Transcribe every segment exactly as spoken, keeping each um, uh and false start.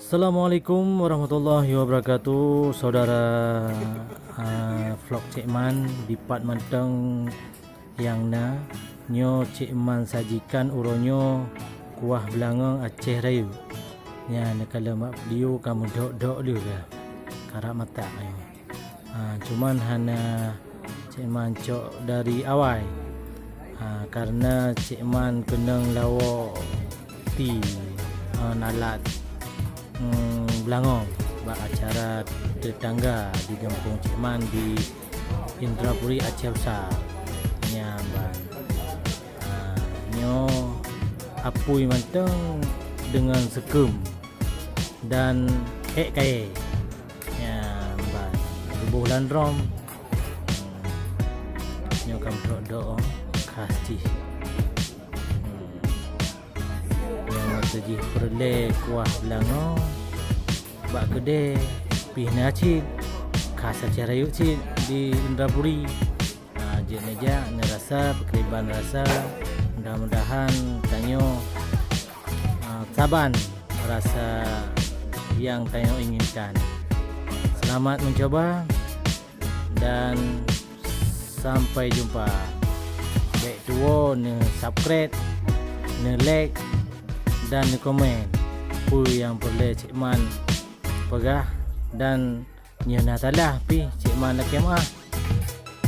Assalamualaikum warahmatullahi wabarakatuh, saudara, ah, vlog Cek Man di pat mantong nyang na. Nyoe Cek Man sajikan uroe nyoe kuah beulangong Aceh Rayeuk. Nyan, neukalon bak video ka meudok-dok lé ka, karap matak nyoe. Ha, cuman hana Cek Man cok dari awai. Ha, karena Cek Man keunong lawok ti, ha, nalat, mm, beulangong bak acara tetangga di gampông Cek Man di Indrapuri Aceh Besar. Nyan ban. Ha, nyoe apui mantong deungon seukeum dan ék kayée. Nyan ban, geuboh lam drom. Nyoe ka meudok-dok, khas jih. Hmm. Nyoe teujih peureulée kuah beulangong bak keudè pih na cit, khas Aceh Rayeuk cit di Indrapuri. Ah, jeuet neujak, neurasa, pakriban rasa. Mudah-mudahan tanyoe, ah, saban rasa nyang tanyoe inginkan. Selamat mencoba dan sampai jumpa. Bék tuwoe neu-subscribe, neu-like, dan neukomen peue nyang peureulée Cek Man peugah dan Nyoe na salah pih Cek Man lakée meuáh.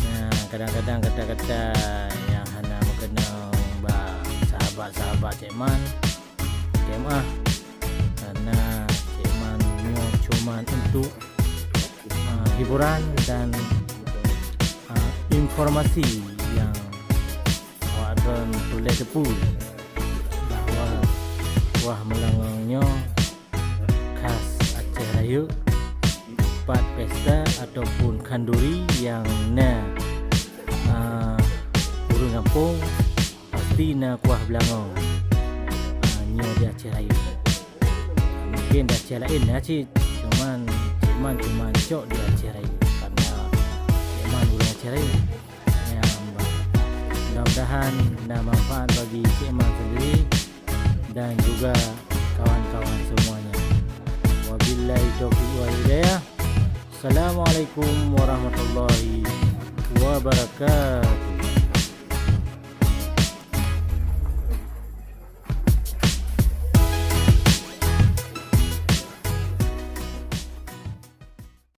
Nah, kadang-kadang kata-kata nyang hana meukeunong bak sahabat-sahabat Cek Man, lakée meuáh. Karena Cek Man nyoe cuman untuk, ah, hiburan dan, ah, informasi nyang awak droen peureulée teupeu bahwa kuah meulangong nyoe khas Aceh Rayeuk, pat pesta ataupun khanduri nyang na, ah, ureuëng gampông, pasti na kuah beulangong, ah, nyoe di Aceh Rayeuk. Mungkin di Aceh laén na cit, cuman, cuman, cuman cok di Aceh Rayeuk, karena Cek Man ureuëng Aceh Rayeuk. Ya, mudah-mudahan na manfaat bagi Cek Man sendiri dan juga kawan-kawan semuanya. Wabillahi taufiq wal hidayah. Assalamualaikum warahmatullahi wabarakatuh.